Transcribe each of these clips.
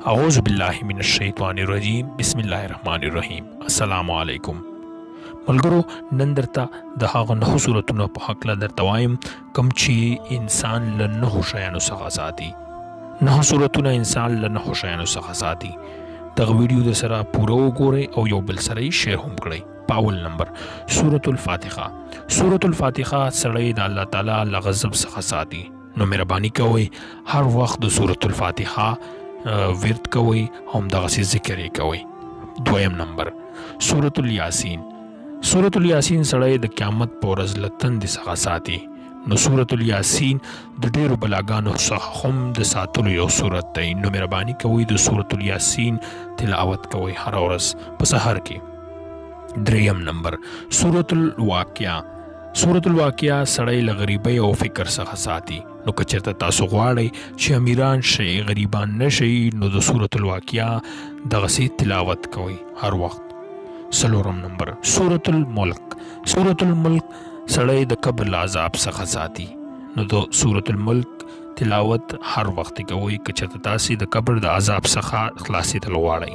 اعوذ بالله من الشیطان الرجیم، بسم الله الرحمن الرحیم. السلام علیکم ملګرو، نن درته د هغه نهو سورتونو په هکله درته وایم کوم چې انسان له نهو شیانو څخه ساتي. نهه سورتونه انسان له نهو شیانو څخه ساتي. دغه ویډیو د سره پوره وګورئ او یو بل سره یې شیر هم کړئ. په اول نمبر سورة الفاتحه. سورة الفاتحه سړی د الله تعالی له غضب څخه ساتي، نو مهرباني کوئ هر وخت د سورة الفاتحه ورد کوئ، هم دغسې ذکر یې کوئ. دویم نمبر سورة الیاسین. سورة الیاسین سړی د قیامت په ورځ له تندې څخه ساتي، نو سورة الیاسین د ډیرو بلاګانو څخه هم د ساتلو یو سورت دی، نو مهرباني کوئ د سورة الیاسین تلاوت کوئ هره ورځ په سحر کې. دریم نمبر سورة الواقعه. سورة الواقعه سړی له غریبۍ او فکر څخه ساتي، نو که چېرته تاسو غواړئ چې امیران شئ، غریبان نه شئ، نو د سورة الواقعه دغسې تلاوت کوئ هر وخت. څلورم نمبر سورة الملک. سورة الملک سړی د قبر له عذاب څخه ساتي، نو د سورة الملک تلاوت هر وخت کوئ که چېرته تاسې د قبر د عذاب څخه خلاصېدل غواړئ.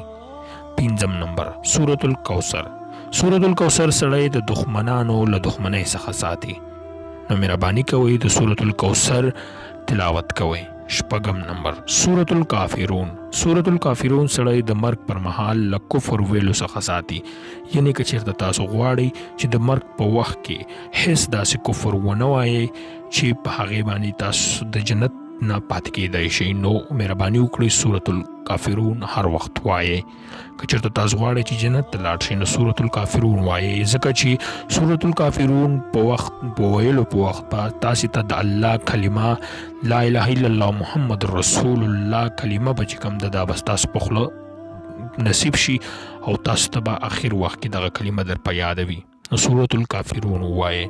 پنځم نمبر سورة الکوثر. سورة الکوثر سړی د دښمنانو له دښمنۍ څخه ساتي، نو مهرباني کوئ د سورة الکوثر تلاوت کوئ. شپږم نمبر سورة الکافرون. سورة الکافرون سړی د مرګ پر مهال له کفر ویلو څخه ساتي، یعنی که چېرته تاسو غواړئ چې د مرګ په وخت کې هیڅ داسې کفر ونه وایئ چې په هغې باندې تاسو د جنت نه پاتې کېدای شئ، نو مهرباني وکړئ سورة الکافرون هر وخت وایئ. که چېرته تاسو غواړئ چې جنت ته لاړ شئ، نو سورة الکافرون وایئ، ځکه چې سورة الکافرون په وخت په ویلو په وخت به تاسې ته د الله کلمه لا اله الا الله محمد رسول الله کلمه به چې کوم ده دا به ستاسو په خوله نصیب شي او تاسو ته به اخر وخت کې دغه کلمه در په یادوي، نو سورة الکافرون ووایئ.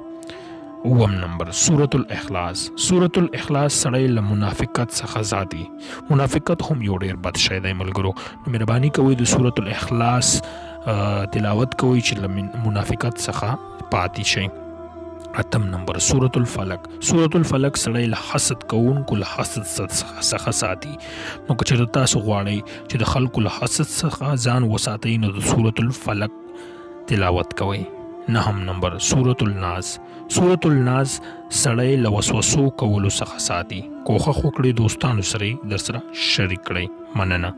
اووم نمبر سورة الاخلاص. سورة الاخلاص سړی له منافقت څخه ساتي. منافقت هم یو ډیر بد شی دی ملګرو، نو مهرباني کوئ د سورة الاخلاص تلاوت کوئ چې له منافقت څخه پاتې شئ. اتم نمبر سورة الفلق. سورة الفلق سړی له حسد کوونکو له حسد څخه ساتي، نو که چېرته تاسو غواړئ چې د خلکو له حسد څخه ځان وساتئ، نو د سورة الفلق تلاوت کوئ. نهم نمبر سورة الناس. سورة الناس سړی له وسوسو کولو څخه ساتي. کوښښ وکړئ دوستانو سره یې درسره شریک کړئ. مننه.